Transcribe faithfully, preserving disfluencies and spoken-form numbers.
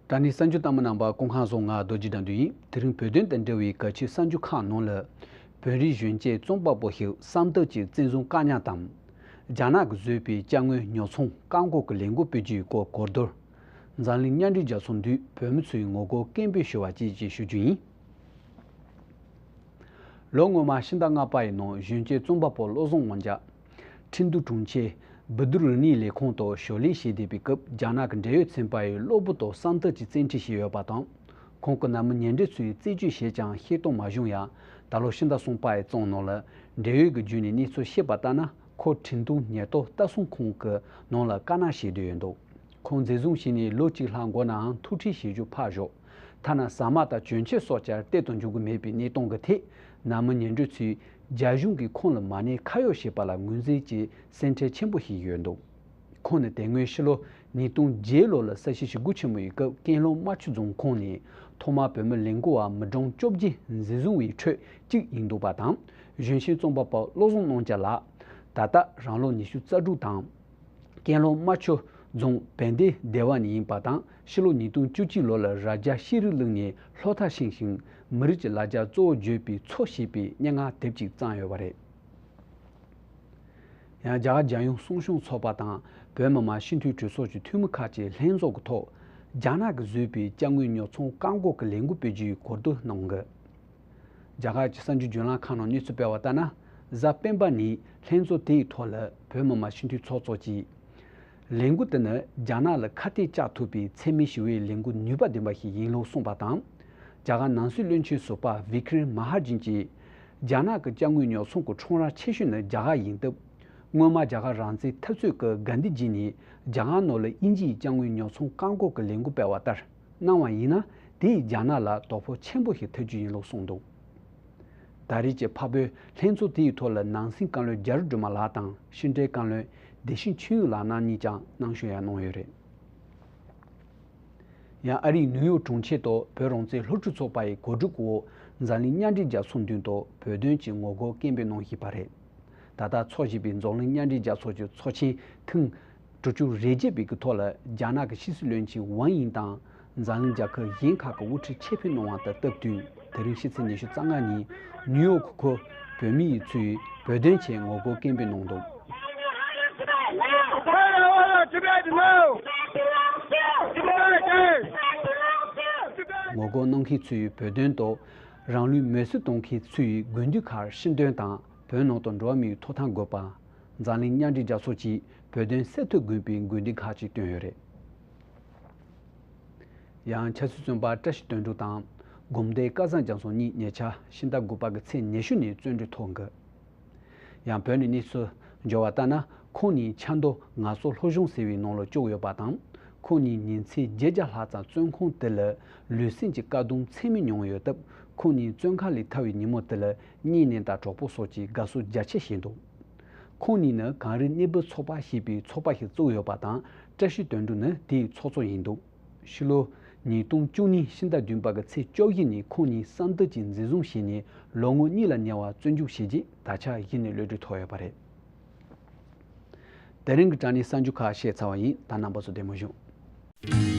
དྲ་གནས་གསར་འགྱུར་ལྟ་མི་རྣམ་པ་སྐུ་ཁམས་བཟང་། ང་རྡོ་རྗེ་དགྲ་འདུལ་ཡིན། དེ་རིང་བོད་དོན་དང་འབྲེལ་བའི་གལ་ཆེའི་གསར་འགྱུར་ཁག་ནང་ལ། བོད་རིགས་གཞོན་སྐྱེས་རྩོམ་པ་པོ་ཞིག་གསང་སྟབས་ཀྱིས་བཙན་བཟུང་བཀག་ཉར་དང་། རྒྱ་ནག་གིས་བཟོས་པའི་ཅ་དངོས་ཉོ་ཚོང་བཀག་འགོག་གི་ལས་འགུལ་སྤེལ་རྒྱུའི་སྐོར་གོ་བསྡུར། འཛམ་གླིང་མཉམ་འབྲེལ་རྒྱལ་ཚོགས་འདུས་བོད་མི་ཚོས་ངོ་རྒོལ་སྐད་འབོད་ཞུ་བ་བཅས་ཀྱི་ཞུ་རྒྱུ་ཡིན། ལོ་སྔོན་མ་ཕྱི་ཟླ་ལྔ་པ་ཡི་ནང་གཞོན་སྐྱེས་རྩོམ་པ་པོ་བློ་བཟང་དབང་རྒྱལ། ཁྲིན་ཏུའུ་གྲོང་ཁྱེར་བུ་དུར་རི་ནིའི་ལས་ཁུངས་དུ་ཞོར་ལས་བྱས་བསྡད་པའི་སྐབས། རྒྱ་ནག་གི་འབྲེལ་ཡོད་ཚན་པ་ཡིས་གློ་བུར་དུ་གསང་སྟབས་ཀྱིས་བཙན་ཁྲིད་བྱས་ཡོད་པ་དང་། ཁོང་གི་ནང་མི་ཉེ་འབྲེལ་ཚོས་རྩད་གཅོད་བྱས་ཀྱང་ཤེས་རྟོགས་མ་བྱུང་ཡང་། ད་ལོ་ཕྱི་ཟླ་གསུམ་པ་ཡི་ཙམ་ནང་ལ་འབྲེལ་ཡོད་ཀྱི་བརྒྱུད་ནས་གནས་ཚུལ་ཤེས་པ་ལྟར་ན། ཁོ་ཁྲིན་ཏུའུ་ཉེན་རྟོག་ལྟ་སྲུང་ཁང་གི་ནང་ལ་བཀའ་མནའ་བྱེད་བསྡད་ཡོད་འདུག་ཁོང་འཛིན་བཟུང་བྱས་ནས་ལོ་གཅིག་ལྷག་འགོར་ནའང་ཐུག་འཕྲད་བྱེད་རྒྱུ་ཕར་ཞོག་ཐ་ན་ཟ་མ་དང་གྱོན་ཆས་སོགས་ཀྱང་སྟེར་དུ་འཇུག་གི་མེད་པའི་གནས་སྟངས་ཀྱི་ཐད། ནང་མི་ཉེ་འབྲེལ་ཚོས་རྒྱ་གཞུང་གིས་ཁོང་ལ་མ་ཎི་ཁ་གཡོག་བྱས་པ་ལ་ངོས་འཛིན་གྱིས་སེམས་ཁྲལ་ཆེན་པོ་བྱེད་ཀྱི་ཡོད་འདུག་ཁོང་ནི་དེ་སྔོན་ཕྱི་ལོ་ཉིས་སྟོང་བརྒྱད་ལོ་ལ་ས་བྱི་ཞི་རྒོལ་ཆེན་མོ་ཡི་སྐབས་ཀན་ལྷོ་རྨ་ཆུ་རྫོང་ཁོངས་ནས་ཐོག་མར་བོད་མི་ལས་འགུལ་བ་མི་གྲངས་བཅོ་བརྒྱད་འཛིན་བཟུང་བའི་ཁྲོད་གཅིག་ཡིན་འདུག་པ་དང་། གཞོན་སྐྱེས་རྩོམ་པ་པོ་བློ་བཟང་དབང་རྒྱལ་ལགས་ད་ལྟ་རང་ལོ་ཉི་ཤུ་རྩ་དྲུག་དང་། ཀན་ལྷོ་རྨ་ཆུ་རྫོང་བན་དེ་སྡེ་བ་ནས་ཡིན་པ་དང་། ཕྱི་ལོ་ཉིས་སྟོང་བཅུ་གཅིག་ལོ་ལ་རྭ་རྒྱ་ཤེས་རིག་གླིང་ནས་སློབ་མཐར་ཕྱིན་ཞིང་། མི་རིགས་ཀྱི་ལ་རྒྱ་གཙོ་བོ་བརྗོད་པའི་མཚོ་ཞེས་པའི་སྙན་ངག་དེབ་ཅིག་བརྩམས་ཡོད་པ་རེད། ཡང་རྒྱ་གར་རྒྱལ་ཡོངས་གསང་སྦྱོང་ཚོགས་པ་དང་བོད་མི་མང་སྤྱི་འཐུས་གྲོས་ཚོགས་ཀྱི་འཐུས་མི་ཁག་ཅིག་ལྷན་ཚོགས་ཀྱི་ཐོག་རྒྱ་ནག་གིས་བཟོས་པའི་ཅ་དངོས་ཉོ་ཚོང་བཀག་འགོག་གི་ལས་འགུལ་སྤེལ་རྒྱུའི་གོ་བསྡུར་གནང་གི། རྒྱ་གར་གྱི་གསར་འགྱུར་བརྒྱུད་ལམ་ཁག་ནང་གནས་ཚུལ་སྤེལ་བ་ལྟར་ན། གཟའ་སྤེན་པ་ཉིན་ལྷན་ཚོགས་དེའི་ཐོག་ལ་བོད་མི་མང་སྤྱི་འཐུས་ཚོགས་གཙོ་གྱིས། ལས་འགུལ་དེ་ནི་རྒྱ་ནག་ལ་ཁ་གཏད་བཅག་ཐུབ་པའི་འཚེ་མེད་ཞི་བའི་ལས་འགུལ་ནུས་པ་ལྡན་པ་ཞིག་ཡིན་ལུགས་གསུངས་པ་དང་། རྒྱ་གར་ནང་སྲིད་བློན་ཆེན་ཟུར་པ་བི་ཀྲེམ་མ་ཧར་ཇིན་གྱིས། རྒྱ་ནག་གི་ཅ་དངོས་ཉོ་ཚོང་གི་ཁྲོམ་ར་ཆེ་ཤོས་ནི་རྒྱ་གར་ཡིན་སྟབས། སྔོན་མ་རྒྱ་གར་རང་བཙན་འཐབ་རྩོད་ཀྱི་གྷན་དྷི་ཇི་ནས་རྒྱ་གར་ནང་ལ་དབྱིན་ཇིའི་ཅ་དངོས་ཉོ་ཚོང་བཀག་འགོག་གི་ལས་འགུལ་སྤེལ་བ་ལྟར་གནང་བ་ཡིན་ན། དེས་རྒྱ་ནག་ལ་དོ་ཕོག་ཆེན་པོ་ཞིག་ཐེབས་རྒྱུ་ཡིན་ལུགས་གསུངས་འདུག་ད་རེས་ཀྱི་འཕགས་བོད་ལྷན་ཚོགས་དེའི་ཐོག་ལ་ནང་སྲིད་བཀའ་བློན་རྒྱ་རི་སྒྲོལ་མ་ལགས་དང་ཕྱི་འབྲེལ་བཀའ་བློན་བདེ་ཆེན་ཆོས་དབྱིངས་ལགས་རྣམ་གཉིས་ཀྱང་གནང་བཞེས་ཡང་གནང་ཡོད་རེད། ཡང་ཨ་རིའི་ནིའུ་ཡོག་གྲོང་ཁྱེར་དུ་བོད་རང་བཙན་སློབ་ཕྲུག་ཚོགས་པ་ཡི་གོ་སྒྲིག་འོག་འཛམ་གླིང་མཉམ་འབྲེལ་རྒྱལ་ཚོགས་མདུན་དུ་བོད་དོན་གྱི་ངོ་རྒོལ་སྐད་འབོད་གནང་བཞིན་པ་རེད། ད་ལྟ་འཚོགས་བཞིན་པའི་འཛམ་གླིང་མཉམ་འབྲེལ་རྒྱལ་ཚོགས་ཀྱི་ཚོགས་ཆེན་ཐེངས་དྲུག་ཅུ་རེ་བརྒྱད་པའི་གི་ཐོག་ལ་རྒྱ་ནག་གི་ཕྱི་སྲིད་བློན་ཆེན་ཝང་དབྱིང་དང་འཛམ་གླིང་རྒྱལ་ཁབ་གཞན་ཁག་གི་དབུ་ཁྲིད་ཆེད་ཕེབས་གནང་བ་དང་སྟབས་བསྟུན། དེ་རིང་ཕྱི་ཚེས་ཉི་ཤུ་རྩ་ལྔ་ཉིན་ནིའུ་ཡོག་ཁུལ་བོད་མི་ཡིས་ཚུད་བོད་དོན་ཆེད་ངོ་རྒོལ་སྐད་འབོད་གནང་འདུག་ངོ་རྒོལ་གནང་མཁན་ཚོས་བོད་དོན་དུ་རང་ལུས་མེར་སྲེག་གཏོང་མཁན་ཚོའི་དགོས་འདུན་ཁག་ཤེས་འདོན་དང་། བོད་ནང་དུ་འགྲོ་བ་མིའི་ཐོབ་ཐང་དགོས་པ། འཛམ་གླིང་མཉམ་འབྲེལ་རྒྱལ་ཚོགས་ཀྱིས་བོད་དོན་སེལ་ཐབས་དགོས་པའི་དགོས་འདུན་ཁག་ཅིག་བཏོན་ཡོད་རེད། ཡང་ཆབ་སྲིད་བཙོན་པ་བཀྲ་ཤིས་དོན་གྲུབ་དང་སྒོམ་སྡེ་སྐལ་བཟང་རྒྱ་མཚོ་གཉིས་ཉེ་ཆར་ཕྱི་ཟླ་དགུ་པ་གི་ཚེས་ཉི་ཤུ་ནས་བཙོན་གྲོལ་ཐོབ་འགི། ཡང་བོད་ནས་གནས་ཚུལ་འབྱོར་བ་ལྟར་ན། ཁོང་གཉིས་ཆབ་མདོ་ངལ་གསོ་སློབ་སྦྱོང་ཟེར་བའི་ནང་ལ་བཅུག་ཡོད་པ་དང་། ཁོང་གཉིས་ཉིན་མཚན་བརྒྱད་བརྒྱ་ལྷག་ཙམ་བཙོན་ཁང་དེ་ལ་ལུས་སེམས་ཀྱི་བཀག་སྡོམ་ཚད་མེད་མྱོང་ཡོད་སྟབས། ཁོང་གཉིས་བཙོན་ཁང་ལས་ཐར་བའི་ཉིན་མོ་དེ་ལ་གཉེན་ཉེ་དང་གྲོགས་པོ་སོགས་ཀྱིས་དགའ་བསུ་རྒྱ་ཆེ་བྱས་འདུག་ཁོང་གཉིས་ནི་གངས་རི་གནས་བབ་ཚོགས་པ་ཞེས་པའི་ཚོགས་པ་ཞིག་བཙུགས་ཡོད་པ་དང་། བཀྲ་ཤིས་དོན་གྲུབ་ནི་དེའི་ཚོགས་གཙོ་ཡིན་འདུག་ཕྱི་ལོ་ཉིས་སྟོང་བཅུ་གཉིས་ཕྱི་ཟླ་བདུན་པ་གི་ཚེས་བཅོ་བཞི་ཉིན་ཁོང་གཉིས་གསང་སྟབས་ཀྱིས་འཛིན་བཟུང་བྱས་ནས་ལོ་ངོ་གཉིས་ལ་ཉེ་བ་བཙོན་འཇུག་བྱས་རྗེས། ད་ཆ་གཞི་ནས་གློད་གྲོལ་ཐོབ་ཡོད་པ་རེད། དེ་རིང་གི་དྲ་གནས་གསར་འགྱུར་ཁག་བཤད་ཚར་བ་ཡིན། ད་རྣམ་པ་ཚོ་བདེ་མོ་བྱུང་།